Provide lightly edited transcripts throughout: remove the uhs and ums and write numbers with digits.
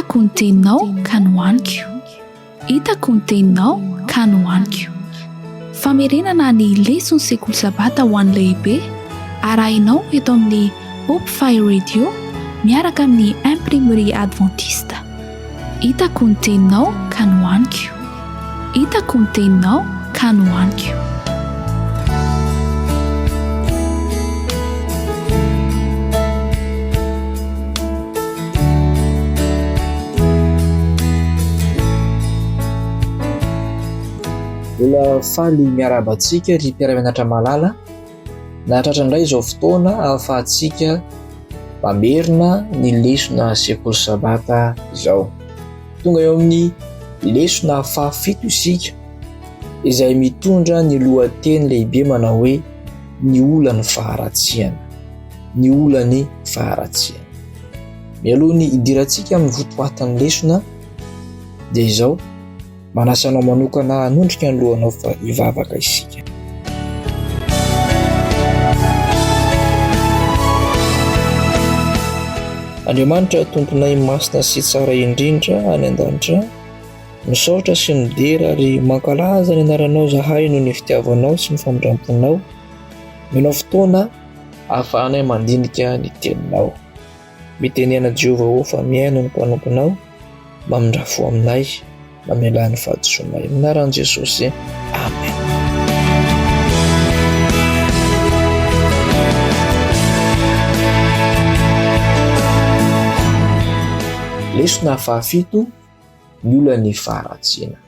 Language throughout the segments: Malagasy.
Hitako ny teninao ka nohaniko. Hitako ny teninao ka nohaniko. Famerenana ny leson'ny sekoly sabata ho an'ny lehibe arahinao eto amin'ny Hope Fire Radio miaraka amin'ny Imprimerie Adventiste. Hitako ny teninao ka nohaniko. Hitako ny teninao ka nohaniko. Mbola faly miarahaba antsika ry mpiara-mianatra malala. Nahatratra indray izao fotoana ahafahantsika mamerina ny lesona sekoly sabata izao. Tonga eo amin'ny lesona fahafito isika izay mitondra ny lohateny lehibe manao hoe ny olan'ny faharatsiana. Ny olan'ny faharatsiana. Mialoha ny hidirantsika amin'ny votoatin'ny lesona dia izao Manasa anao manokana hanondrika ny lohanao fa hivavaka isika. Andriamanitra Tomponay masina sy tsara indrindra any an-danitra, misaotra sy midera ary mankalaza ny anaranao zahay noho ny fitiavanao sy ny famindram-ponao. Menao fotoana ahafahanay mandinika ny teninao. Mitenena Jehovah ô fa mihaino ny mpanomponao, mamindrà fo aminay, mamelà ny fahadisoanay. Amin'ny anaran'i Jesosy. Amen. Lesona fahafito, ny olan'ny faharatsiana.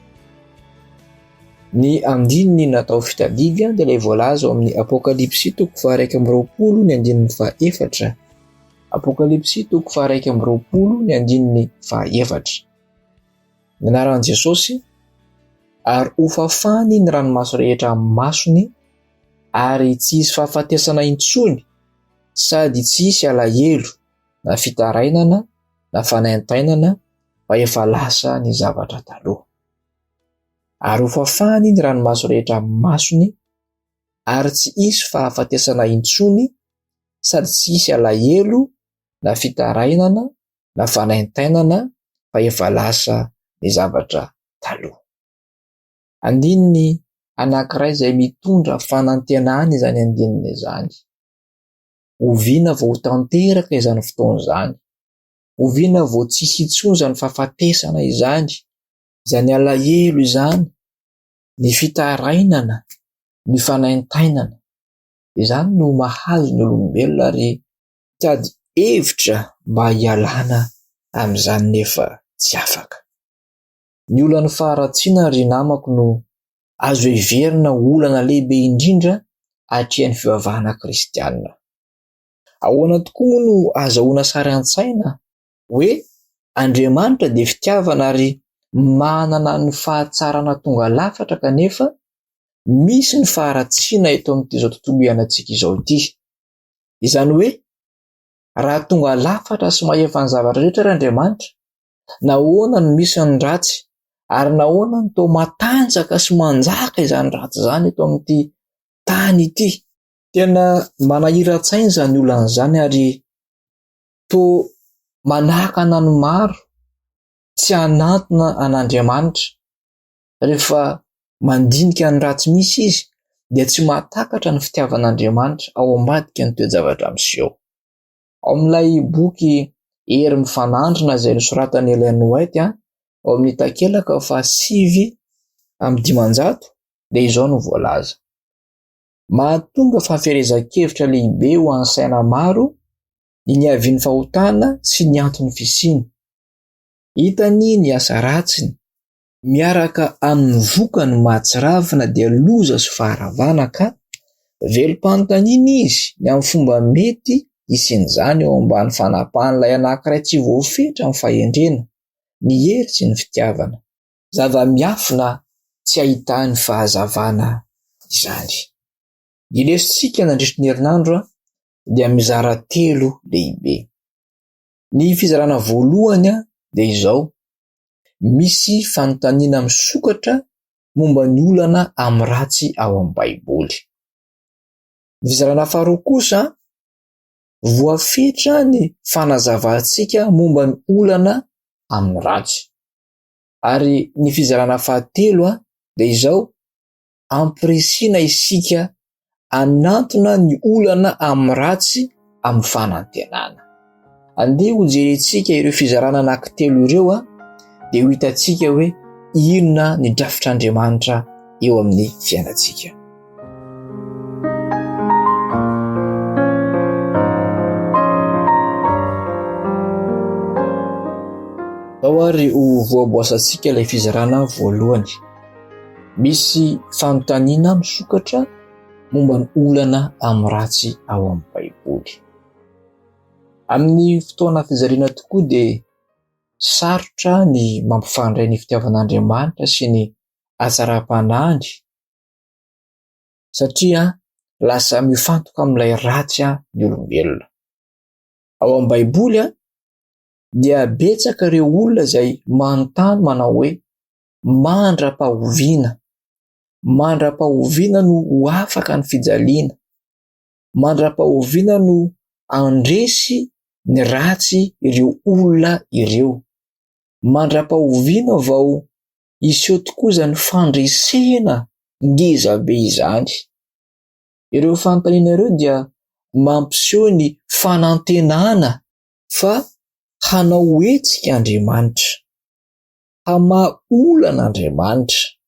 Ny andininy natao fitadidy dia ilay voalaza ao amin'ny Apokalypsy toko faha-21 ny andininy faha-efatra. Apokalypsy toko faha-21 ny andininy faha-efatra. Ny anaran'i Jesosy, ary hofafany ny ranomaso rehetra amin'ny masony, ary tsy hisy fahafatesana intsony, sady tsy hisy alahelo na fitarainana na fanaintainana fa efa lasa ny zavatra taloha. Ary hofafany ny ranomaso rehetra amin'ny masony, ary tsy hisy fahafatesana intsony, sady tsy hisy alahelo na fitarainana na fanaintainana fa efa lasa ny zavatra taloha. Andininy anankiray izay mitondra fanantenana izany andininy izany. Oviana vao ho tanteraka izany fotoana izany? Oviana vao tsy hisy intsony izany fahafatesana izany, izany alahelo izany, ny fitarainana, ny fanaintainana? Izany no mahazo ny olombelona ary mitady hevitra mba hialana amin'izany nefa tsy afaka. Ny olan'ny faharatsiana ry namako no azo heverina ho olana lehibe indrindra atrehan'ny fivavahana kristiana. Ahoana tokoa moa no azahoana sary an-tsaina hoe Andriamanitra dia fitiavana ary manana ny fahatsarana tonga lafatra kanefa misy ny faharatsiana eto amin'ity izao tontolo iainantsika izao ity. Izany hoe raha tonga lafatra sy mahefa ny zavatra rehetra ary Andriamanitra, nahoana no misy ny ratsy ary nahoana no toa matanjaka sy manjaka izany ratsy izany eto amin'ity tany ity? Tena manahiran-tsaina izany olana izany ary toa manakana ny maro tsy hanantona an'Andriamanitra. Rehefa mandinika ny ratsy misy izy dia tsy mahatakatra ny fitiavan'Andriamanitra ao ambadika ny toe-javatra miseho. Ao amin'ilay boky Hery mifanandrina izay nosoratan'i Ellen White ao amin'ny takelaka faha-509 dia izao no voalaza. Mahatonga fahaverezan-kevitra lehibe ho an'ny saina maro ny niavian'ny fahotana sy ny anton'ny fisiany. Hitany ny asa ratsiny, miaraka amin'ny vokany mahatsiravina dia loza sy faharavana ka velom-panontaniana izy ny amin'ny fomba mety hisian'izany eo ambany fanapahan'ilay anankiray tsy voafetra amin'ny fahendrena, ny hery sy ny fitiavana. Zava-miafina tsy ahitany fahazavana izany. Ny lesontsika nandritry ny herinandro dia mizara telo lehibe. Ny fizarana voalohany dia izao, misy fanontaniana misokatra momba ny olana amin'ny ratsy ao amin'ny Baiboly. Ny fizarana faharoa kosa, voafetra ny fanazavantsika momba ny olana. amin'ny ratsy. Ary ny fizarana fahatelo dia izao, ampirisihina isika hanantona ny olana amin'ny ratsy amin'ny fanantenana. Andeha hojerentsika ireo fizarana anankitelo ireo dia ho hitantsika hoe inona ny drafitr'Andriamanitra eo amin'ny fiainantsika. Ao ary ho voaboasantsika ilay fizarana voalohany. Misy fanontaniana misokatra momba ny olana amin'ny ratsy ao amin'ny Baiboly. Amin'ny fotoana fijaliana tokoa dia sarotra ny mampifandray ny fitiavan'Andriamanitra sy ny hatsaram-panahiny satria lasa mifantoka amin'ilay ratsy ny olombelona. Ao amin'ny Baiboly dia betsaka ireo olona izay manontany manao hoe mandra-pahoviana? Mandra-pahoviana no ho afaka ny fijaliana? Mandra-pahoviana no handresy ny ratsy ireo olona ireo? Mandra-pahoviana vao hiseho tokoa izany fandresena ngeza be izany? Ireo fanontaniana ireo dia mampiseho ny fanantenana fa hanao hetsika Andriamanitra. Hamaha olana Andriamanitra.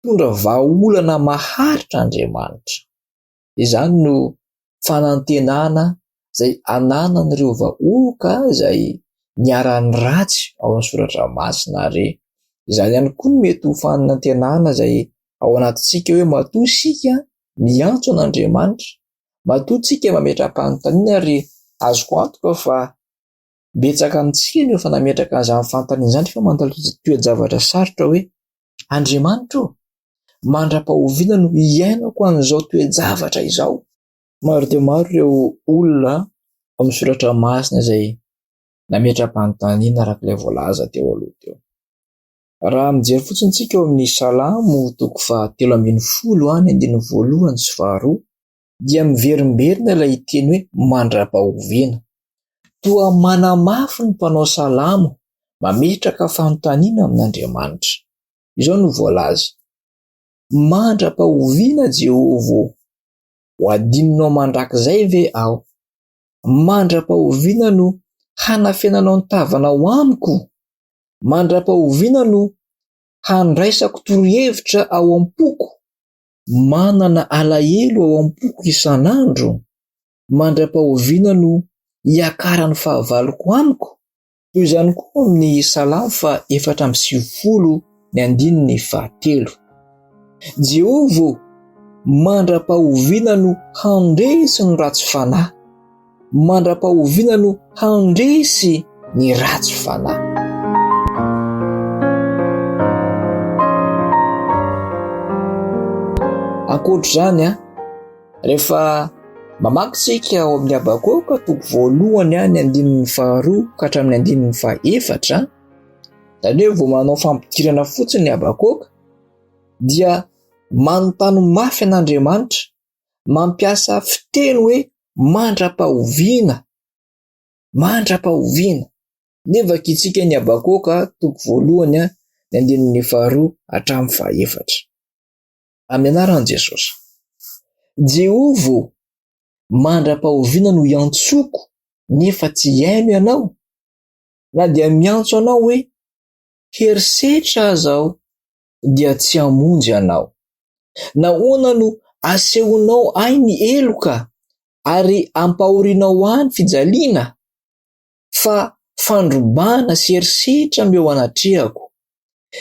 Hitondra vahaolana maharitra Andriamanitra. Izany no fanantenana izay ananan'ireo vahoaka izay niharan'ny ratsy ao amin'ny soratra masina ary izany ihany koa no mety ho fanantenana izay ao anatintsika hoe matoa isika miantso an'Andriamanitra, matoa isika mametra-panontaniana ary azoko antoka fa betsaka amintsika no efa nametraka an'izany fanontaniana izany fa mandalo toe-javatra sarotra hoe Andriamanitra ô, mandra-pahoviana no hiainako an'izao toe-javatra izao? Maro dia maro ireo olona ao amin'ny soratra masina izay nametra-panontaniana araka ilay voalaza teo aloha teo. Raha mijery fotsiny isika ao amin'ny Salamo toko fahatelo ambin'ny folo ny andininy voalohany sy faharoa dia miverimberina ilay teny hoe mandra-pahoviana. Toa manamafy ny mpanao salamo mametraka fanontaniana amin'Andriamanitra. Izao no voalaza, Mandra-pahoviana Jehovah ô? Ho adinonao mandrakizay ve aho? Mandra-pahoviana no hanafenanao ny tavanao amiko? Mandra-pahoviana no handraisako torohevitra ao am-poko? Manana alahelo ao am-poko isan'andro? Mandra-pahoviana no hiakaran'ny fahavaloko amiko? Toy izany koa amin'ny Salamo faha-94 ny andininy fahatelo. Jehovah ô, mandra-pahoviana no handresy ny ratsy fanahy? Mandra-pahoviana no handresy ny ratsy fanahy? Ankoatra izany, rehefa mamaky isika ao amin'ny Habakoka toko voalohany ny andininy faharoa ka hatramin'ny andininy fahaefatra, izany hoe vao manao fampidirana fotsiny ny Habakoka dia manontany mafy an'Andriamanitra, mampiasa fiteny hoe mandra-pahoviana, mandra-pahoviana. Ndeha vakintsika ny Habakoka toko voalohany ny andininy faharoa hatramin'ny fahaefatra. Amin'ny anaran'i Jesosy. Jehovah ô, mandra-pahoviana no hiantsoako nefa tsy hihaino ianao? Na dia miantso anao hoe herisetra aza aho dia tsy hamonjy anao. Nahoana no asehonao ahy ny heloka ary ampahorinao ahy ny fijaliana? Fa fandrobana sy herisetra no eo anatrehako.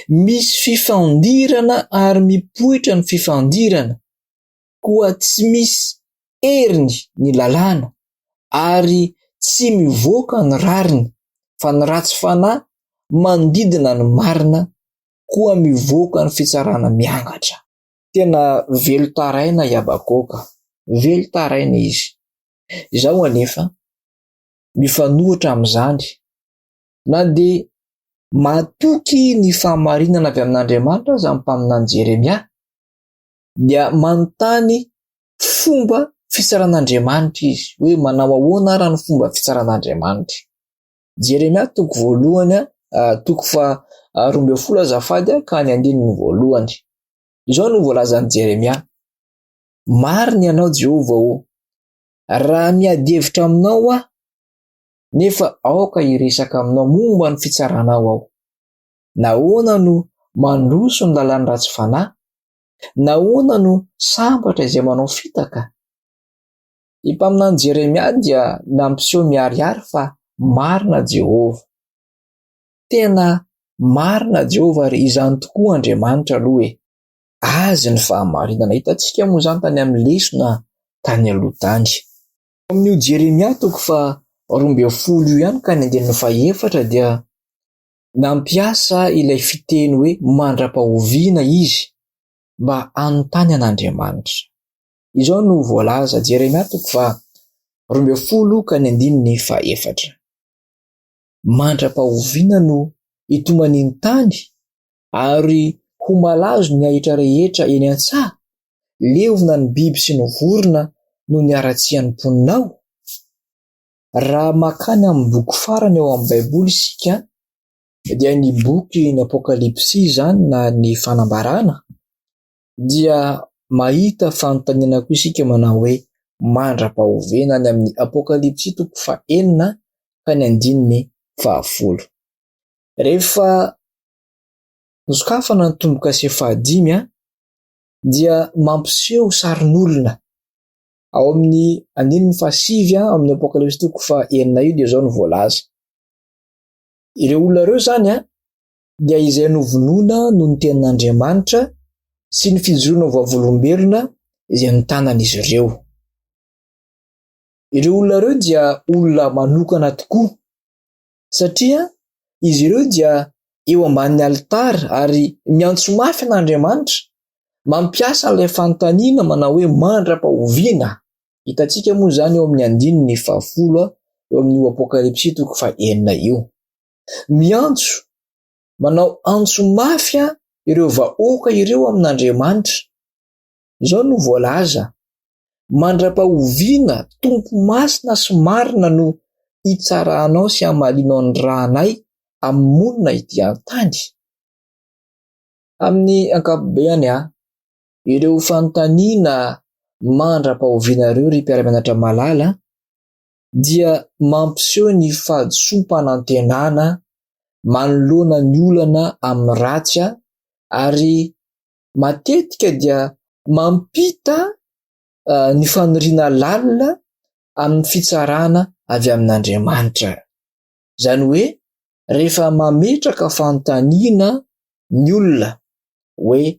Misy fifandirana ary mipoitra ny fifandirana, koa tsy misy heriny ny lalàna ary tsy mivoaka ny rariny, fa ny ratsy fanahy manodidina ny marina, koa mivoaka ny fitsarana miangatra. Tena velon-taraina i Habakoka, velon-taraina izy. Izao anefa, mifanohitra amin'izany, na dia matoky ny fahamarinana avy amin'Andriamanitra aza ny mpaminany Jeremia, dia manontany fomba fitsaran'Andriamanitra izy, hoe manao ahoana ara ny fomba fitsaran'Andriamanitra. Jeremia toko voalohany, toko faha-12 azafady, ka ny andininy voalohany. Izao no voalazan'i Jeremia, Marina ianao Jehovah ô, raha miady hevitra aminao aho, nefa aoka hiresaka aminao momba ny fitsaranao aho. Nahoana no mandroso ny lalan'ny ratsy fanahy? Nahoana no sambatra izay manao fitaka? Ny mpaminany Jeremia dia nampiseho miharihary fa marina Jehovah. Tena marina Jehovah ary izany tokoa Andriamanitra aloha e! Azy ny fahamarinana. Hitantsika moa izany tany amin'ny lesona tany aloha tany. Ao amin'io Jeremia toko faha-12 io ihany ka ny andininy fahaefatra dia nampiasa ilay fiteny hoe mandra-pahoviana izy mba hanontany an'Andriamanitra. Izao no voalaza, Jeremia toko faha-12 ka ny andininy fahaefatra. Mandra-pahoviana no hitomanian'ny tany ary ho malazo ny ahitra rehetra eny an-tsaha? Levona ny biby sy ny vorona noho ny haratsian'ny mponina ao? Raha mankany amin'ny boky farany ao amin'ny Baiboly isika, dia ny boky ny Apokalypsy izany na ny Fanambarana, dia mahita fanontaniana koa isika manao hoe mandra-pahoviana any amin'ny Apokalypsy toko fahenina ka ny andininy fahafolo. Rehefa nosokafana ny tombo-kase fahadimy dia mampiseho sarin'olona. Ao amin'ny andininy fahasivy amin'ny Apokalypsy toko fahenina io dia izao no voalaza. Ireo olona ireo izany dia izay novonoina noho ny tenin'Andriamanitra sy ny fijoroana ho vavolombelona izay notanan'izy ireo. Ireo olona ireo dia olona manokana tokoa satria izy ireo dia eo ambanin'ny alitara ary miantso mafy an'Andriamanitra, mampiasa ilay fanontaniana manao hoe mandra-pahoviana. Hitantsika moa izany eo amin'ny andininy fahafolo eo amin'io Apokalypsy toko fahenina io. Miantso, manao antso mafy ireo vahoaka ireo amin'Andriamanitra. Izao no voalaza, Mandra-pahoviana Tompo masina sy marina no hitsaranao sy hamalianao ny ranay amin'ny monina ety an-tany? Amin'ny ankapobeany, ireo fanontaniana mandra-pahoviana ireo ry mpiara-mianatra malala dia mampiseho ny fahadisoam-panantenana manoloana ny olana amin'ny ratsy ary matetika dia mampita ny faniriana lalina amin'ny fitsarana avy amin'Andriamanitra. Izany hoe rehefa mametraka fanontaniana ny olona hoe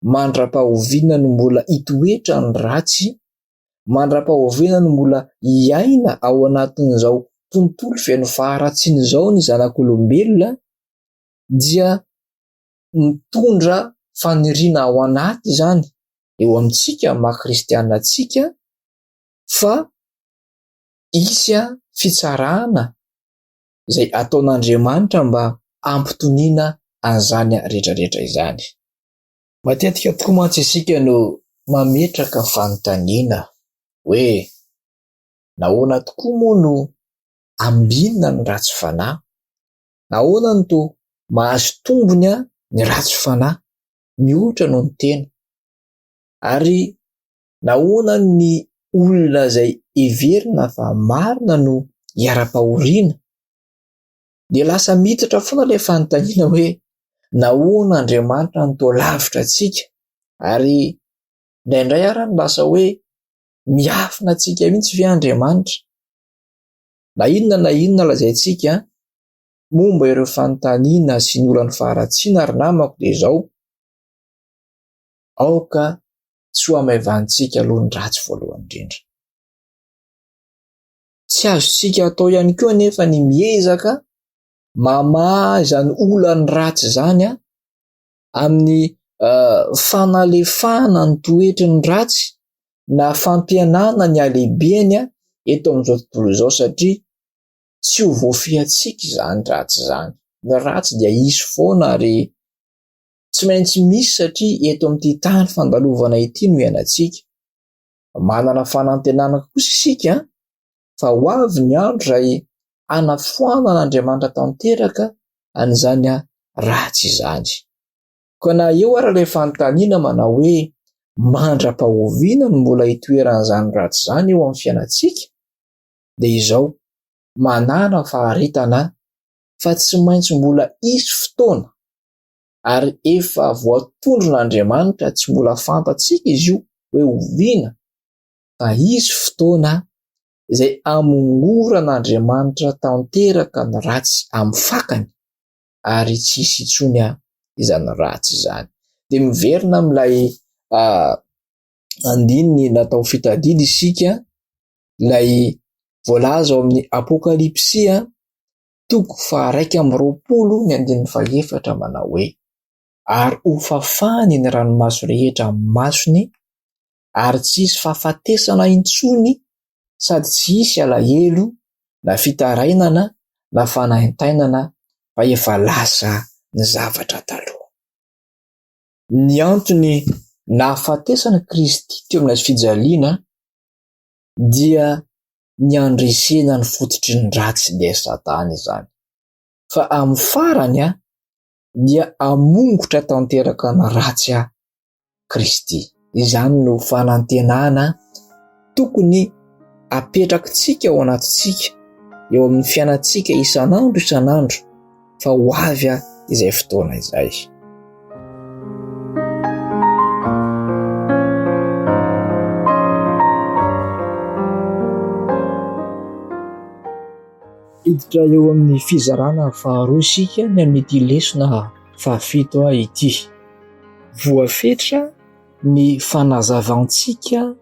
mandra-pahoviana no mbola hitoetra ny ratsy, mandra-pahoviana no mbola hiaina ao anatin'izao tontolo feno faharatsiana izao ny zanak'olombelona dia mitondra faniriana ao anaty izany eo amintsika maha kristiana antsika fa hisy fitsarana izay ataon'Andriamanitra mba hampitoniana an'izany rehetra rehetra izany. Matetika tokoa mantsy isika no mametraka fanontaniana hoe nahoana tokoa moa no ambinina ny ratsy fanahy? Nahoana no toa mahazo tombony ny ratsy fanahy mihoatra noho ny tena? Ary nahoana ny olona izay heverina fa marina no iharam-pahoriana? Dia lasa miditra foana ilay fanontaniana hoe nahoana Andriamanitra no toa lavitra antsika? Ary indraindray ary no lasa hoe miafina antsika mihitsy ve Andriamanitra? Na inona na inona lazaintsika momba ireo fanontaniana sy ny olan'ny faharatsiana ry namako dia izao, aoka tsy ho hamaivanintsika aloha ny ratsy voalohany indrindra. Tsy azontsika atao ihany koa anefa ny miezaka mamaha izany olan'ny ratsy izany amin'ny fanalefahana ny toetry ny ratsy na fampihenana ny halehibeny eto amin'izao tontolo izao satria tsy ho voafehintsika izany ratsy izany. Ny ratsy dia hisy foana ary tsy maintsy misy satria eto amin'ity tany fandalovana ity no iainantsika. Manana fanantenana kosa isika fa ho avy ny andro izay. hanafoanan'Andriamanitra tanteraka an'izany ratsy izany. Koa na eo ary ilay fanontaniana manao hoe mandra-pahoviana no mbola hitoeran'izany ratsy izany eo amin'ny fiainantsika? Dia izao, manàna faharetana fa tsy maintsy mbola hisy fotoana ary efa voatondron'Andriamanitra, tsy mbola fantatsika izy io hoe oviana, fa hisy fotoana izay hamongoran'Andriamanitra tanteraka ny ratsy amin'ny fakany ary tsy hisy intsony izany ratsy izany. Dia miverina amin'ilay andininy natao fitadidy isika, ilay voalaza ao amin'ny Apokalypsy toko faha-21 ny andininy fahefatra manao hoe, Ary hofafany ny ranomaso rehetra amin'ny masony, ary tsy hisy fahafatesana intsony sady tsy hisy alahelo na fitarainana na fanaintainana fa efa lasa ny zavatra taloha. Ny antony nahafatesan'i Kristy teo amin'ny hazofijaliana dia ny handresena ny fototry ny ratsy dia Satana izany. Fa amin'ny farany dia hamongotra tanteraka ny ratsy Kristy. Izany no fanantenana tokony apetrakitsika ao anatintsika, eo amin'ny fiainantsika isan'andro isan'andro, fa ho avy izay fotoana izay. Hiditra eo amin'ny fizarana faharoa isika ny amin'ity lesona fahafito ity. Voafetra ny fanazavantsika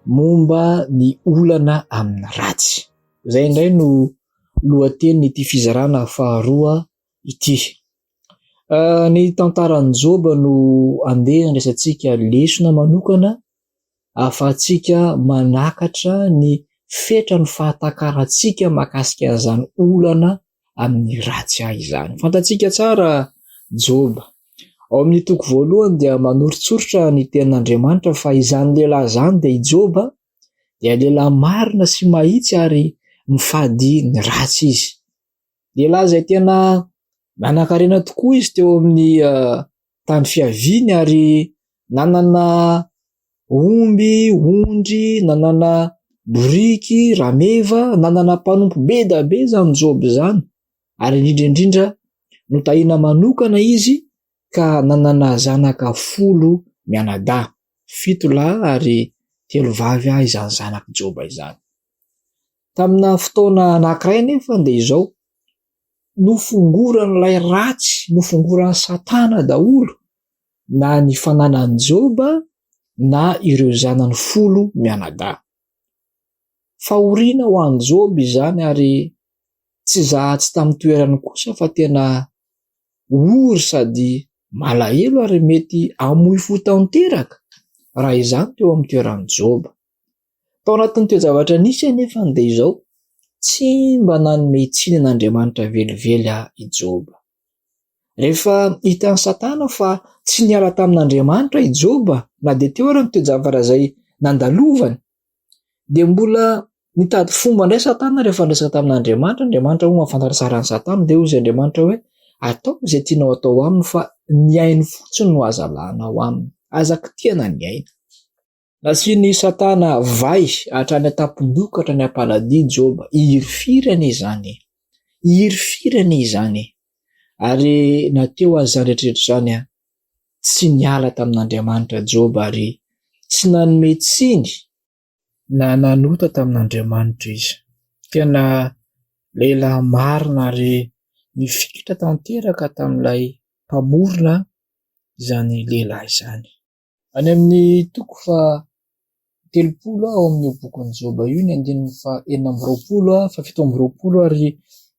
momba ny olana amin'ny ratsy. Izay indray no lohatenin'ity fizarana faharoa ity. Ny tantaran'i Joba no andeha handraisantsika lesona manokana ahafahantsika manakatra ny fetran'ny fahatakarantsika mahakasika an'izany olana amin'ny ratsy izany. Fantatsika tsara Joba. Ao amin'ny toko voalohany dia manoritsoritra ny tenin'Andriamanitra fa izany lehilahy izany dia i Joba dia lehilahy marina sy mahitsy ary mifady ny ratsy izy. Lehilahy izay tena nanankarena tokoa izy teo amin'ny tany fiaviany ary nanana omby, ondry, nanana boriky, rameva, nanana mpanompo be dia be izany Joba izany ary indrindra indrindra notahina manokana izy ka nanana zanaka folo mianadahy, fito lahy ary telo vavy izany zanak'i Joba izany. Tamina fotoana anankiray anefa dia izao, nofongoran'ilay ratsy, nofongoran'i Satana daholo na ny fananan'i Joba na ireo zanany folo mianadahy. Fahoriana ho an'i Joba izany ary tsy zaha tsy tamin'ny toerany kosa fa tena ory sady malahelo ary mety hamoy fo tanteraka raha izany teo amin'ny toeran'i Joba. Tao anatin'ny toe-javatra nisy anefa dia izao, tsy mba nanome tsiny an'Andriamanitra velively i Joba. Rehefa hitan'i Satana fa tsy niala tamin'Andriamanitra i Joba na dia teo ary ny toe-javatra izay nandalovany, dia mbola nitady fomba indray Satana rehefa niresaka tamin'Andriamanitra. Andriamanitra moa mahafantatra tsara an'i Satana, dia hoy izy Andriamanitra hoe, ataovy izay tianao atao aminy fa ny ainy fotsiny no aza alanao aminy, aza kitihana ny ainy. Nasian'i Satana vay hatrany an-tampon-doha ka hatrany am-paladia Joba. Hirifiry anie izany e! Hirifiry anie izany e! Ary na teo aza izany rehetra rehetra izany, tsy niala tamin'Andriamanitra Joba ary tsy nanome tsiny na nanota tamin'Andriamanitra izy. Tena lehilahy marina ary nifikitra tanteraka tamin'ilay Mpamorona izany lehilahy izany. Any amin'ny toko faha 30 ao amin'io bokin'i Joba io, ny andininy faha 26, faha 27 ary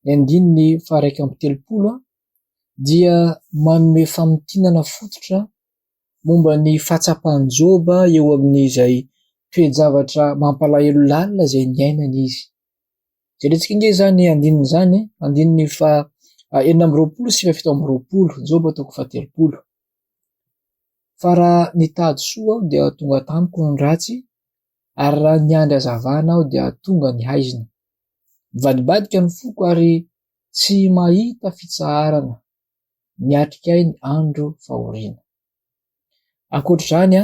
ny andininy faha 31 dia manome famintinana fototra momba ny fahatsapan'i Joba eo amin'izay toe-javatra mampalahelo lalina izay niainany izy. Jerentsika ange izany andininy izany, andininy faha 26 sy faha 27, Joba toko faha 30. Fa raha nitady soa aho dia tonga tamiko ny ratsy, ary raha niandry hazavana aho dia tonga ny haizina. Mivadibadika ny foko ary tsy mahita fitsaharana miatrika ahy ny andro fahoriana. Ankoatra izany,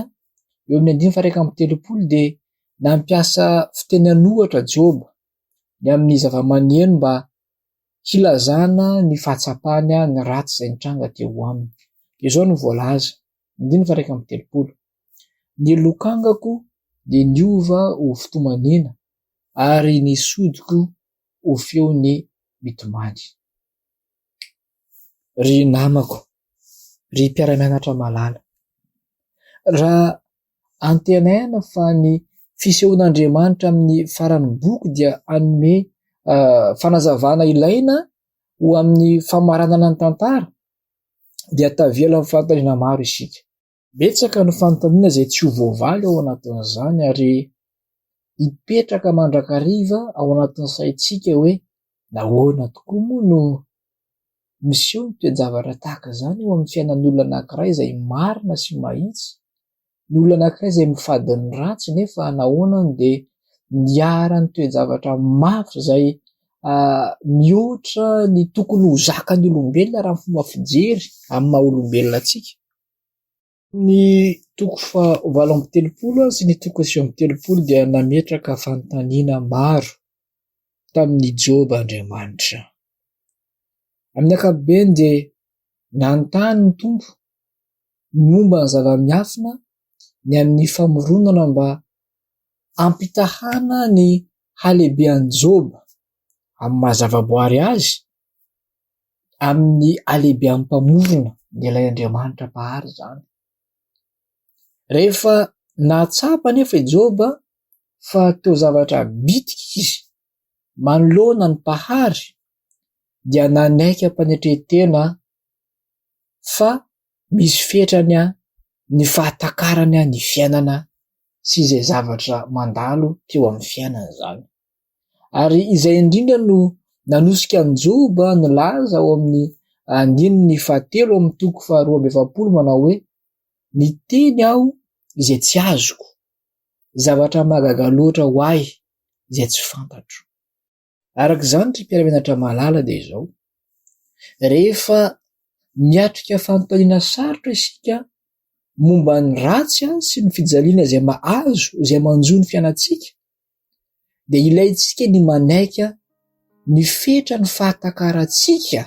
eo amin'ny andininy faha-31 dia nampiasa fiteny an'ohatra Joba ny amin'ny zava-maneno mba hilazana ny fahatsapany ny ratsy izay nitranga teo aminy. Izao no voalaza, andininy faha-31, Ny lokangako dia niova ho fitomaniana ary ny sodiko ho feon'ny mitomany. Ry namako, ry mpiara-mianatra malala, raha antenaina fa ny fisehoan'Andriamanitra amin'ny faran'ny boky dia hanome fanazavana ilaina ho amin'ny famaranana ny tantara, dia tavela amin'ny fanontaniana maro isika. Betsaka ny fanontaniana izay tsy ho voavaly ao anatin'izany ary hipetraka mandrakariva ao anatin'ny saintsika hoe nahoana tokoa moa no miseho ny toe-javatra tahaka izany eo amin'ny fiainan'ny olona anankiray izay marina sy mahitsy, ny olona anankiray izay mifady ny ratsy nefa nahoana no dia niharan'ny toe-javatra mafy izay mihoatra ny tokony ho zakan'ny olombelona raha ny fomba fijery amin'ny maha olombelona antsika. Ny toko faha-38 sy ny toko faha-39 dia nametraka fanontaniana maro tamin'i Joba Andriamanitra. Amin'ny ankapobeny dia nanontany ny Tompo ny momba ny zava-miafina ny amin'ny famoronana mba hampitahana ny halehibean'i Joba amin'ny maha zavaboary azy amin'ny halehibean'ny Mpamorona, dia ilay Andriamanitra Mpahary izany. Rehefa nahatsapa anefa i Joba fa toa zavatra bitika izy manoloana ny Mpahary, dia nanaiky am-panetren-tena fa misy fetrany ny fahatakarany ny fiainana sy izay zavatra mandalo teo amin'ny fiainany izany. Ary izay indrindra no nanosika an'i Joba nilaza ao amin'ny andininy fahatelo amin'ny toko faharoa amby 40 manao hoe, Niteny aho izay tsy azoko, zavatra mahagaga loatra ho ahy izay tsy fantatro. Araka izany ry mpiara-mianatra mahalala dia izao, rehefa miatrika fanontaniana sarotra isika momba ny ratsy sy ny fijaliana izay mahazo, izay manjo ny fiainantsika, dia ilaintsika ny manaiky ny fetran'ny fahatakarantsika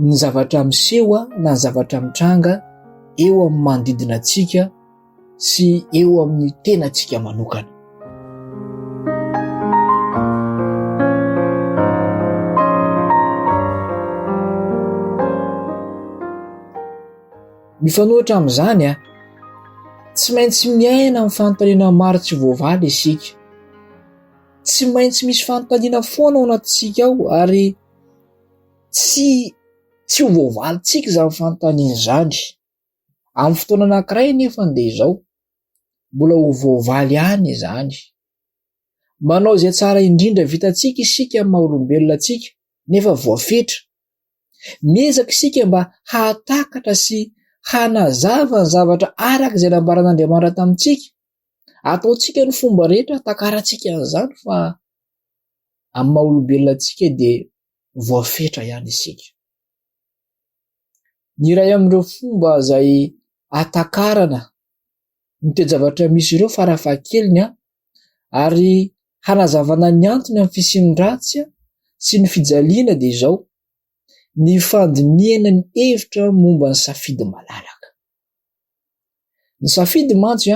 ny zavatra miseho na ny zavatra mitranga eo amin'ny manodidina antsika sy eo amin'ny tenantsika manokana. Mifanohitra amin'izany, tsy maintsy miaina amin'ny fanontaniana maro tsy voavaly isika. Tsy maintsy misy fanontaniana foana ao anatintsika ao ary tsy tsy ho voavalintsika izany fanontaniana izany. Amin'ny fotoana anankiray anefa dia izao, mbola ho voavaly ihany izany. Manao izay tsara indrindra vitantsika isika amin'ny maha olombelona antsika nefa voafetra. Miezaka isika mba hahatakatra sy hanazava ny zavatra araka izay nambaran'Andriamanitra tamintsika. Ataontsika ny fomba rehetra hahatakarantsika an'izany fa amin'ny maha olombelona antsika dia voafetra ihany isika. Ny iray amin'ireo fomba izay ahatakarana ny toe-javatra misy ireo farafahakeliny ary hanazavana ny antony amin'ny fisian'ny ratsy sy ny fijaliana dia izao, ny fandinihana ny hevitra momba ny safidy malalaka. Ny safidy mantsy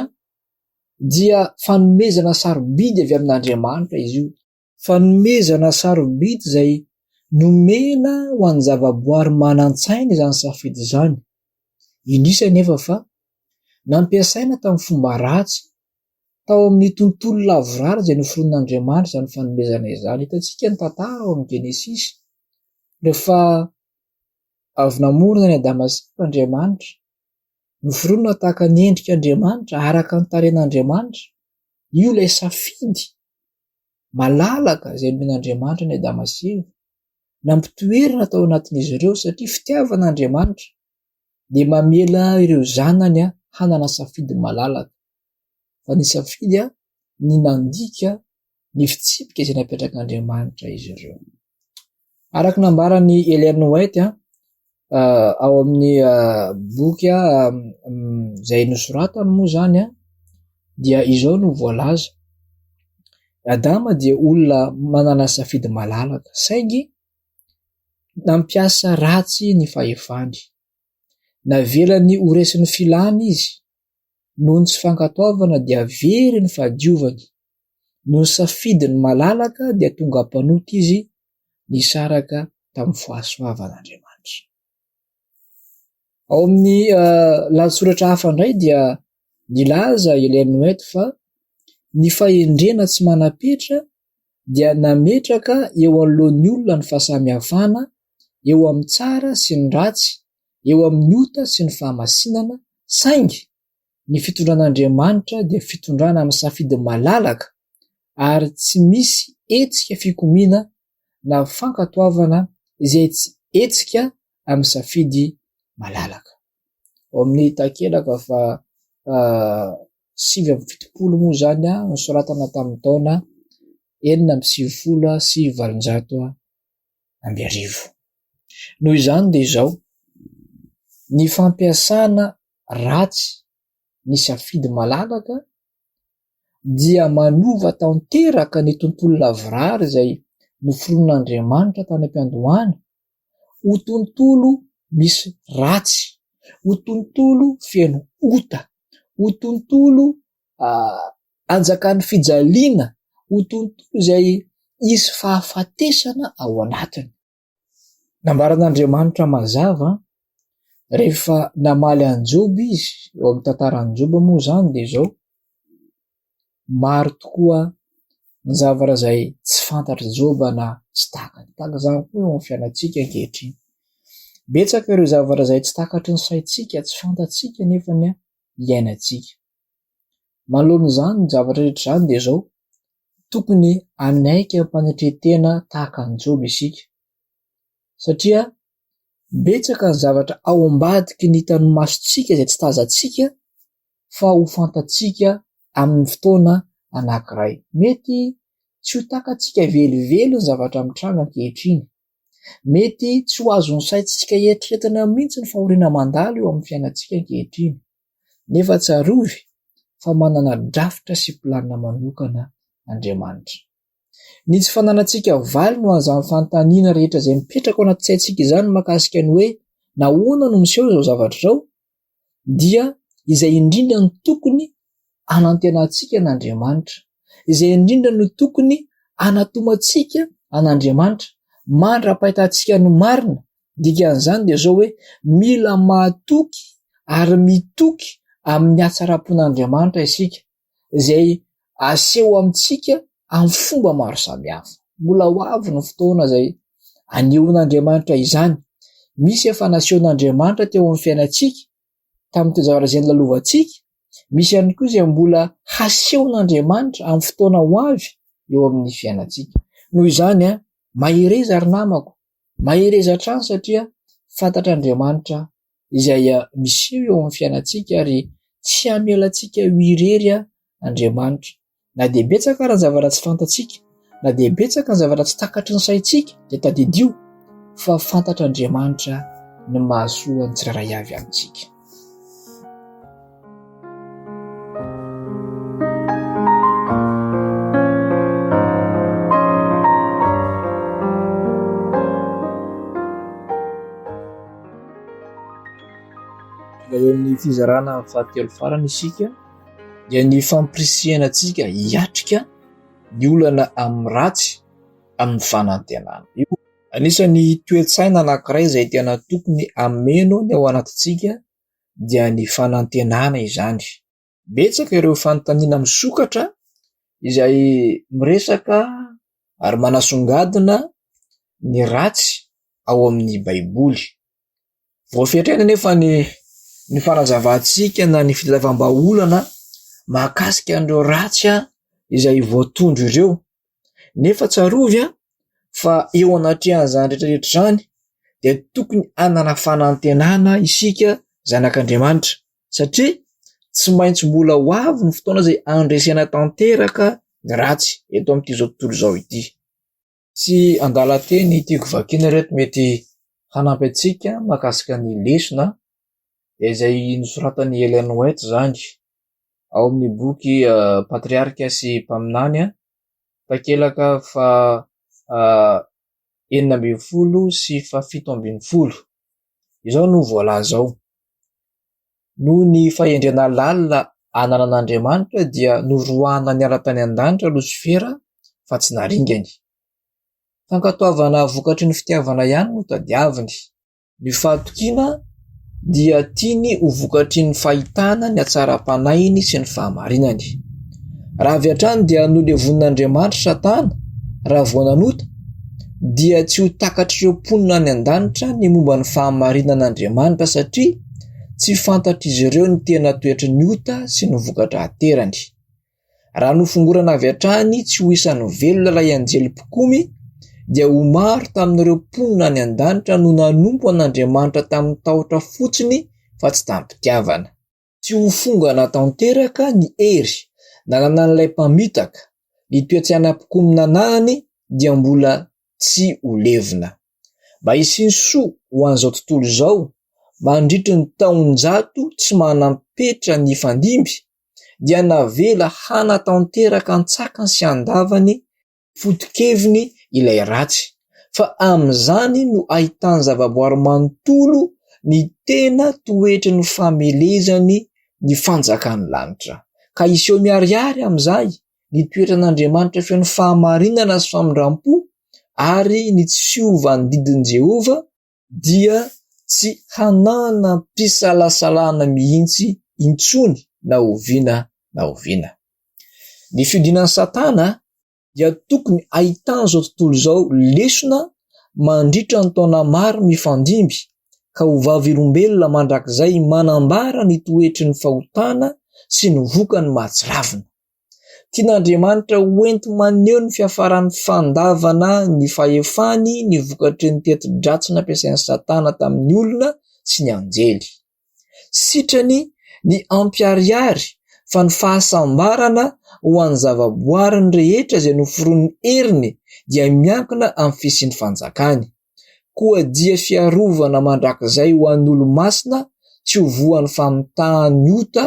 dia fanomezana sarobidy avy amin'Andriamanitra izy io. Fanomezana sarobidy izay nomena ho an'ny zavaboary manan-tsaina izany safidy izany. Indrisy anefa fa nampiasaina tamin'ny fomba ratsy tao amin'ny tontolo lavorary izay noforonin'Andriamanitra izany fanomezana izany. Hitantsika ny tantara ao amin'ny Genesisy, rehefa avy namorona an'i Adama sy Eva Andriamanitra, noforonina tahaka ny endrik'Andriamanitra, araka ny tarehin'Andriamanitra. Io ilay safidy malalaka izay nomen'Andriamanitra an'i Adama sy Eva, nampitoerana tao anatin'izy ireo satria fitiavana Andriamanitra dia mamela ireo zanany hanana safidy malalaka. Fa nisafidy ny nandika ny fitsipika izay napetrak'Andriamanitra izy ireo. Araka ny nambaran'i Ellen White ao amin'ny boky izay nosoratany moa izany dia izao no voalaza, Adama dia olona manana safidy malalaka saingy nampiasa ratsy ny fahefany. Navelany ho resin'ny filany izy. Noho ny tsy fankatoavana dia very ny fahadiovany. Noho ny safidiny malalaka dia tonga mpanota izy, nisaraka tamin'ny fahasoavan'Andriamanitra. Ao amin'ny lahatsoratra hafa indray dia nilaza Ellen White fa ny fahendrena tsy manam-petra dia nametraka eo anoloan'ny olona ny fahasamihafana eo amin'ny tsara sy ny ratsy, eo amin'ny ota sy ny fahamasinana, saingy ny fitondran'Andriamanitra dia fitondrana amin'ny safidy malalaka ary tsy misy hetsika fikomiana na fankatoavana izay tsy hetsika amin'ny safidy malalaka. Ao amin'ny takelaka faha 79 moa izany nosoratana tamin'ny taona 1896. Noho izany dia izao, ny fampiasana ratsy ny safidy malalaka dia manova tanteraka ny tontolo lavorary izay noforonin'Andriamanitra tany am-piandohana ho tontolo misy ratsy, ho tontolo feno ota, ho tontolo anjakan'ny fijaliana, ho tontolo izay hisy fahafatesana ao anatiny. Nambaran'Andriamanitra mazava rehefa namaly an'i Joba izy, eo amin'ny tantaran'i Joba moa izany dia izao, maro tokoa ny zavatra izay tsy fantatr'i Joba na tsy takany. Tahaka izany koa eo amin'ny fiainantsika ankehitriny. Betsaka ireo zavatra izay tsy takatry ny saintsika, tsy fantatsika nefa ny iainantsika. Manoloana izany zavatra rehetra izany dia izao, tokony hanaiky am-panetren-tena tahaka an'i Joba isika satria betsaka ny zavatra ao ambadiky ny hitan'ny masontsika izay tsy tazantsika fa ho fantatsika amin'ny fotoana anankiray. Mety tsy ho takatsika velively ny zavatra mitranga ankehitriny. Mety tsy ho azon'ny saintsika eritreretina mihitsy ny fahoriana mandalo eo amin'ny fiainantsika ankehitriny. Nefa tsarovy fa manana drafitra sy planina manokana Andriamanitra. Ny tsy fananantsika valiny ho an'izany fanontaniana rehetra izay mipetraka ao anaty saintsika izany mahakasika ny hoe nahoana no miseho izao zavatra izao dia izay indrindra no tokony hanantenantsika an'Andriamanitra, izay indrindra no tokony hanatomantsika an'Andriamanitra mandra-pahitantsika ny marina Dikan'izany dia izao hoe mila mahatoky ary mitoky amin'ny hatsaram-pon'Andriamanitra isika, izay aseho amintsika amin'ny fomba maro samihafa. Mbola ho avy ny fotoana izay anehoan'Andriamanitra izany. Misy efa nasehon'Andriamanitra teo amin'ny fiainantsika, tamin'ny toe-javatra izay nolalovantsika, misy ihany koa izay mbola hasehon'Andriamanitra amin'ny fotoana ho avy eo amin'ny fiainantsika. Noho izany, mahereza ry namako, Mahereza hatrany satria fantatr'Andriamanitra izay miseho eo amin'ny fiainantsika ary tsy hamela antsika ho irery Andriamanitra. Na dia betsaka ara ny zavatra tsy fantatsika, na dia betsaka ny zavatra tsy takatry ny saintsika dia tadidio fa fantatr'Andriamanitra ny mahasoa ny tsirairay avy amintsika. Eo amin'ny fizarana fahatelo farany isika dia ny fampirisihana antsika hiatrika ny olana amin'ny ratsy amin'ny fanantenana. Io anisan'ny toe-tsaina anankiray izay tena tokony hameno ny ao anatintsika dia ny fanantenana izany. Betsaka ireo fanontaniana misokatra izay miresaka ary manasongadina ny ratsy ao amin'ny Baiboly. Voafetra ihany anefa ny ny fanazavantsika na ny fitadiavam-bahaolana mahakasika an'ireo ratsy izay voatondro ireo. Nefa tsarovy fa eo anatrehan'izany rehetra rehetra izany dia tokony hanana fanantenana isika zanak'Andriamanitra satria tsy maintsy mbola ho avy ny fotoana izay handresena tanteraka. ny ratsy eto amin'ity izao tontolo izao ity. Misy andalan-teny tiako vakiana ireto mety hanampy antsika mahakasika ny lesona dia izay nosoratan'i Ellen White izany ao amin'ny boky Patriarika sy Mpaminany, takelaka faha 16 sy faha 17. Izao no voalaza ao: Noho ny fahendrena lalina ananan'Andriamanitra dia noroahana niala tany an-danitra Losifera fa tsy naringany. Fankatoavana vokatry ny fitiavana ihany no tadiaviny. Ny fahatokiana dia tiany ho vokatry ny fahitana ny hatsaram-panahiny sy ny fahamarinany. Raha avy hatrany dia nolevonin'Andriamanitra Satana raha vao nanota, dia tsy ho takatr'ireo mponina any an-danitra ny momba ny fahamarinan'Andriamanitra satria tsy fantatr'izy ireo ny tena toetry ny ota sy ny vokatra aterany. Raha nofongorana avy hatrany tsy ho isan'ny velona ilay anjely mpikomy, dia ho maro tamin'ireo mponina any an-danitra no nanompo an'Andriamanitra tamin'ny tahotra fotsiny fa tsy tamim-pitiavana. Tsy ho fongana tanteraka ny hery nananan'ilay mpamitaka, ny toe-tsaina mpikomy nananany dia mbola tsy ho levona. Mba hisian'ny soa ho an'izao tontolo izao mandritry ny taonjato tsy manam-petra nifandimby, dia navela hanatanteraka an-tsakany sy an-davany ny foto-keviny ilay ratsy, fa amin'izany no ahitan'ny zavaboary manontolo ny tena toetry ny famelezany ny fanjakan'ny lanitra, ka hiseho miharihary amin'izay ny toetran'Andriamanitra feno fahamarinana sy famindram-po ary ny tsy fiovan'ny didin'i Jehovah dia tsy hananam-pisalasalana mihitsy intsony na oviana na oviana. Ny fiodinan'i Satana dia tokony hahitan'izao tontolo izao lesona mandritra ny taona maro mifandimby ka ho vavolombelona mandrakizay manambara ny toetry ny fahotana sy ny vokany mahatsiravina. Tian'Andriamanitra ho enti-maneho ny fiafaran'ny fandavana ny fahefany ny vokatry ny teti-dratsy nampiasain'i Satana tamin'ny olona sy ny anjely. Sitrany ny hampiharihary fa ny fahasambarana ho an'ny zavaboariny rehetra izay noforonin'ny heriny dia miankina amin'ny fisian'ny fanjakany. Koa dia fiarovana mandrakizay ho an'ny olo-masina tsy ho voan'ny famitahan'ny ota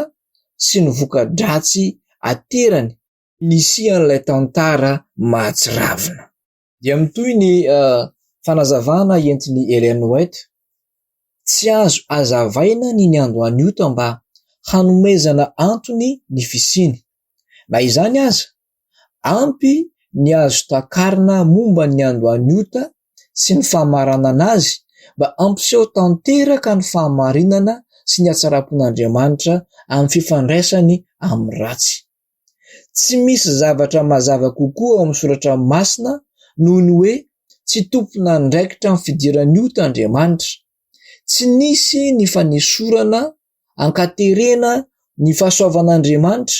sy ny voka-dratsy aterany ny nisian'ilay tantara mahatsiravina. Dia mitohy ny fanazavana entin'i Ellen White, Tsy azo hazavaina ny niandohan'ny ota mba hanomezana antony ny fisiany. Na izany aza, ampy ny azo takarina momba ny niandohan'ny ota sy ny famaranana azy mba hampiseho tanteraka ny fahamarinana sy ny hatsaram-pon'Andriamanitra amin'ny fifandraisany amin'ny ratsy. Tsy misy zavatra mazava kokoa ao amin'ny Soratra Masina noho ny hoe tsy tompon'andraikitra amin'ny fidiran'ny ota Andriamanitra. Tsy nisy ny fanesorana ankaterena ny fahasoavan'Andriamanitra,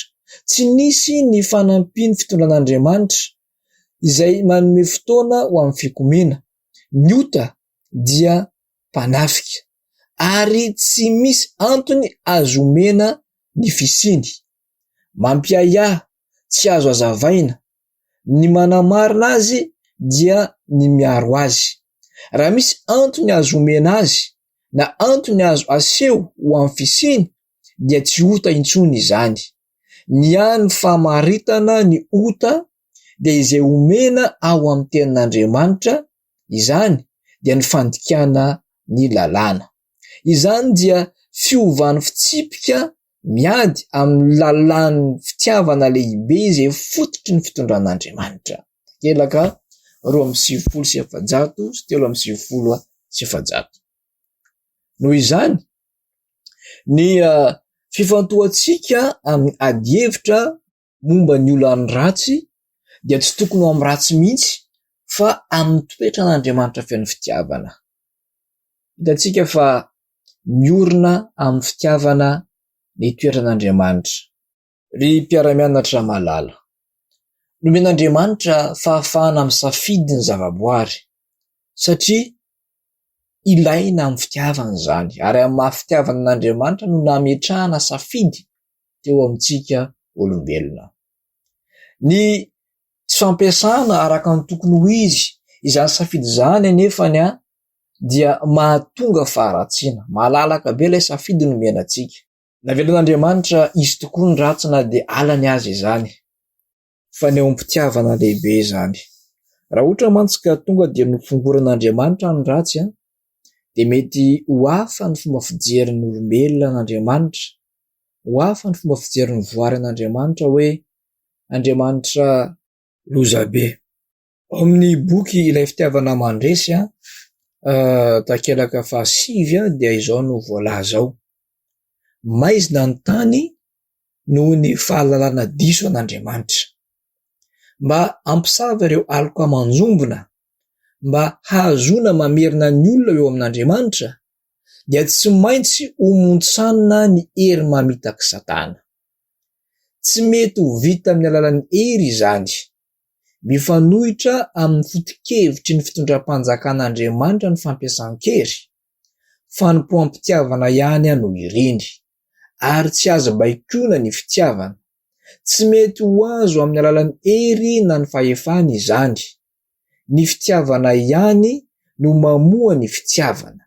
tsy nisy ny fanampian'ny fitondran'Andriamanitra izay manome fotoana ho amin'ny fikomiana. Ny ota dia mpanafika ary tsy misy antony azo omena ny fisiany. Mampiahiahy, tsy azo azavaina. Ny manamarina azy dia ny miaro azy. Raha misy antony azo omena azy na antony azo aseho ho amin'ny fisiany dia tsy ota intsony izany. Ny hany famaritana ny ota dia izay omena ao amin'ny tenin'Andriamanitra, izany dia ny fandikana ny lalàna. Izany dia fiovan'ny fitsipika miady amin'ny lalàn'ny fitiavana lehibe izay fototry ny fitondran'Andriamanitra. Takelaka 492 sy 493. Noho izany, ny fifantohantsika amin'ny adihevitra momba ny olan'ny ratsy dia tsy tokony ho amin'ny ratsy mihitsy fa amin'ny toetran'Andriamanitra feno fitiavana. Hitantsika fa miorina amin'ny fitiavana ny toetran'Andriamanitra. Ry mpiara-mianatra malala, nomen'Andriamanitra fahafahana misafidy ny zavaboary satria ilaina amin'ny fitiavana izany ary amin'ny maha fitiavana an'Andriamanitra no nametrahana safidy teo amintsika olombelona. Ny tsy fampiasana araka ny tokony ho izy izany safidy izany anefany dia mahatonga faharatsiana. Malalaka be ilay safidy nomena antsika. Navelan'Andriamanitra hisy tokoa ny ratsy na dia halany aza izany. Fanehoam-pitiavana lehibe izany. Raha ohatra mantsy ka tonga dia nofongoran'Andriamanitra ny ratsy dia mety ho hafa ny fomba fijerin'ny olombelona an'Andriamanitra, ho hafa ny fomba fijerin'ny voary an'Andriamanitra hoe Andriamanitra lozabe. Ao amin'ny boky Ilay Fitiavana Mandresy, takelaka fahasivy dia izao no voalaza ao: Maizina ny tany noho ny fahalalana diso an'Andriamanitra. Mba hampisava ireo aloka manjombona, mba hahazoana mamerina ny olona eo amin'Andriamanitra, dia tsy maintsy homontsanina ny hery mamitak'i Satana. Tsy mety ho vita amin'ny alalan'ny hery izany. Mifanohitra amin'ny foto-kevitry ny fitondram-panjakan'Andriamanitra ny fampiasan-kery. Fanompoam-pitiavana ihany no iriny, ary tsy azo baikoina ny fitiavana. Tsy mety ho azo amin'ny alalan'ny hery na ny fahefana izany. Ny fitiavana ihany no mamoha ny fitiavana.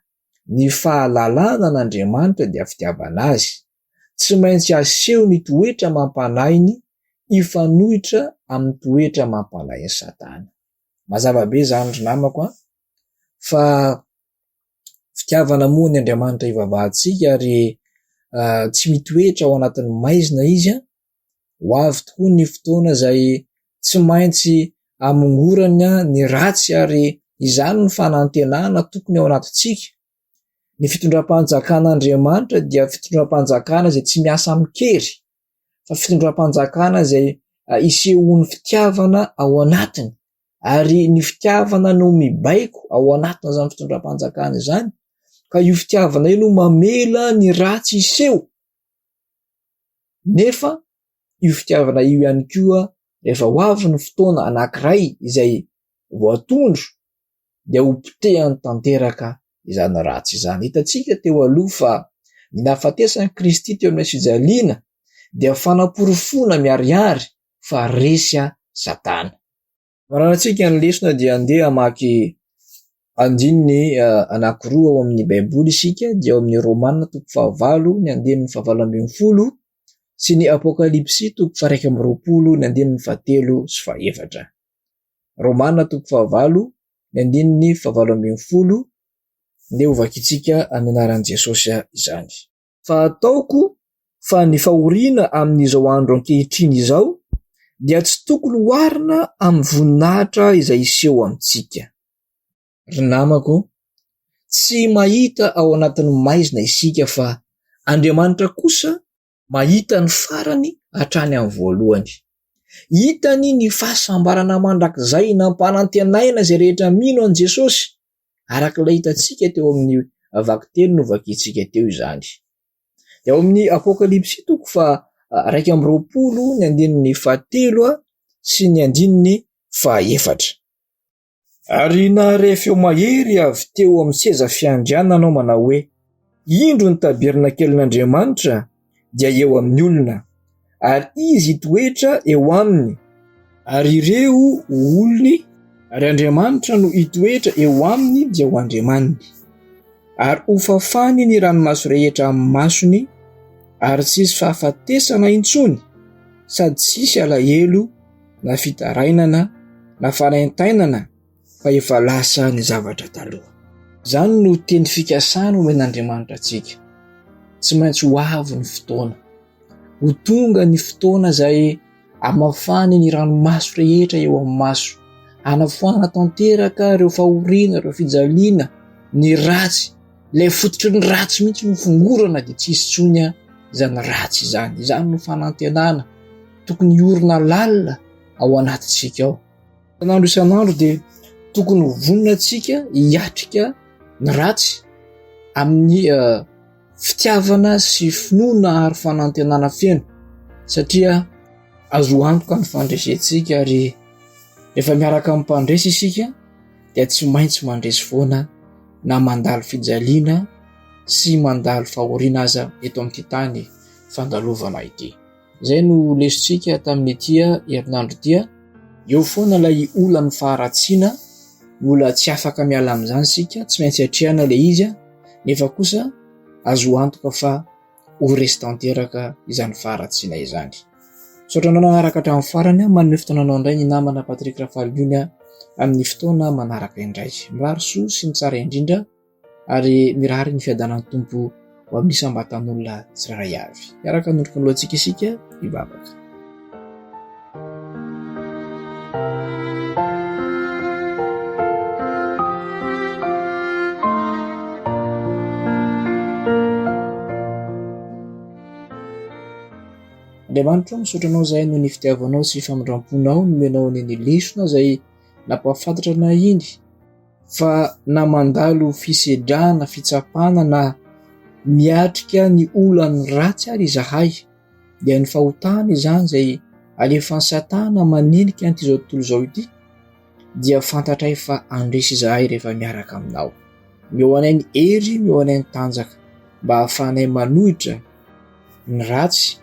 Ny fahalalana an'Andriamanitra dia fitiavana Azy. Tsy maintsy aseho ny toetra amam-panahiny hifanohitra amin'ny toetra amam-panahin'i Satana. Mazava be izany ry namako a! Fa fitiavana moa ny Andriamanitra ivavahantsika ary tsy mitoetra ao anatin'ny maizina Izy a! Ho avy tokoa ny fotoana izay tsy maintsy hamongorany ny ratsy ary izany no fanantenana tokony ao anatintsika. Ny fitondram-panjakan'Andriamanitra dia fitondram-panjakana izay tsy miasa amin-kery fa fitondram-panjakana izay isehoan'ny fitiavana ao anatiny ary ny fitiavana no mibaiko ao anatin'izany fitondram-panjakana izany ka io fitiavana io no mamela ny ratsy hiseho nefa io fitiavana io ihany koa rehefa ho avy ny fotoana anankiray izay voatondro dia ho potehany tanteraka izany ratsy izany. Hitantsika teo aloha fa ny nahafatesan'i Kristy teo amin'ny hazofijaliana dia fanaporofoana miharihary fa resy Satana. Mararantsika ny lesona dia andeha hamaky andininy anankiroa ao amin'ny Baiboly isika dia ao amin'ny Romana toko fahavalo ny andininy fahavalo ambin'ny folo sy ny Apokalypsy toko faha-21 ny andininy fahatelo sy fahefatra. Romana toko fahavalo ny andininy fahavalo ambin'ny folo, ndeha hovakintsika amin'ny anaran'i Jesosy izany. Fa ataoko fa ny fahoriana amin'izao andro ankehitriny izao dia tsy tokony oharina amin'ny voninahitra izay hiseho amintsika. Ry namako, tsy mahita ao anatin'ny maizina isika fa Andriamanitra kosa mahita ny farany hatrany amin'ny voalohany. Hitany ny fahasambarana mandrakizay nampanantenaina izay rehetra mino an'i Jesosy, araka ilay hitantsika teo amin'ny vakiteny novakintsika teo izany. Dia ao amin'ny Apokalypsy toko faha-21 ny andininy fahatelo sy ny andininy fahaefatra. Ary nahare feo mahery avy teo amin'ny seza fiandrianana aho manao hoe, Indro ny tabernakelin'Andriamanitra dia eo amin'ny olona, ary Izy hitoetra eo aminy, ary ireo ho olony, ary Andriamanitra no hitoetra eo aminy dia ho Andriamaniny. Ary hofafany ny ranomaso rehetra amin'ny masony, ary tsy hisy fahafatesana intsony, sady tsy hisy alahelo, na fitarainana na fanaintainana fa efa lasa ny zavatra taloha. Izany no teny fikasana omen'Andriamanitra antsika. Tsy maintsy ho avy ny fotoana. Ho tonga ny fotoana izay hamafany ny ranomaso rehetra eo amin'ny maso, hanafoanana tanteraka ireo fahoriana, ireo fijaliana, ny ratsy. Ilay fototry ny ratsy mihitsy no fongorana dia tsy hisy intsony izany ratsy izany. Izany no fanantenana tokony hiorina lalina ao anatintsika ao. Isan'andro isan'andro dia tokony ho vonona antsika hiatrika ny ratsy amin'ny eh, fitiavana sy finoana ary fanantenana feno satria azo antoka ny fandresentsika ary rehefa miaraka amin'ny mpandresy isika dia tsy maintsy mandresy foana na mandalo fijaliana sy mandalo fahoriana aza eto amin'ity tany fandalovana ity. Izay no lesontsika tamin'ity herinandro ity. Eo foana ilay olan'ny faharatsiana, mbola tsy afaka miala amin'izany isika, tsy maintsy atrehana ilay izy, nefa kosa azo antoka fa ho resy tanteraka izany faharatsiana izany. Misaotra anao nanaraka hatramin'ny farany, manome fotoana anao indray ny namana Patrick Rafaliony amin'ny fotoana manaraka indray. Mirary soa sy ny tsara indrindra ary mirary ny fiadanan'ny Tompo ho amin'ny isam-batan'olona tsirairay avy. Hiaraka hanondroka ny lohantsika isika hivavaka. Andriamanitra o, misaotra anao izahay noho ny fitiavanao sy famindram-ponao nomenao anay ny lesona izay nampahafantatra anay iny fa na mandalo fisedrana, fitsapana na miatrika ny olan'ny ratsy ary izahay dia ny fahotana izany izay alefan'i Satana manenika an'ity izao tontolo izao ity dia fantatray fa handresy izahay rehefa miaraka aminao. Omeo anay ny hery, omeo anay ny tanjaka mba hahafahanay manohitra ny ratsy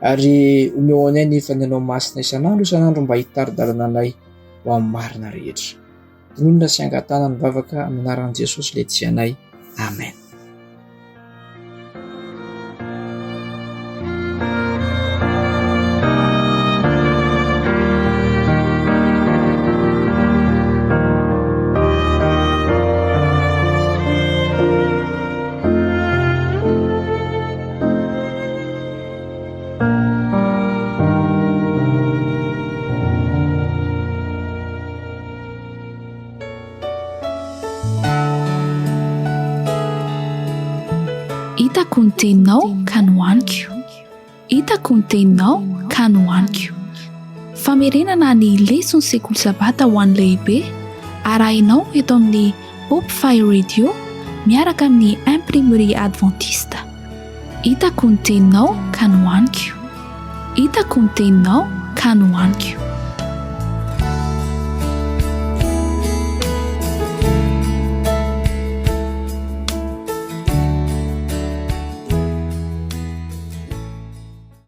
ary omeo anay ny fanenao masina isan'andro isan'andro mba hitari-dalana anay ho amin'ny marina rehetra. Tononina sy angatahana ny vavaka amin'ny anaran'i Jesosy ilay tia anay. Amen. Hitako ny teninao ka nohaniko. Hitako ny teninao ka nohaniko. Famerenana ny leson'ny sekoly sabata ho an'ny lehibe arahinao eto amin'ny Hope Fire Radio miaraka amin'ny Imprimerie Adventiste. Hitako ny teninao ka nohaniko. Hitako ny teninao ka nohaniko.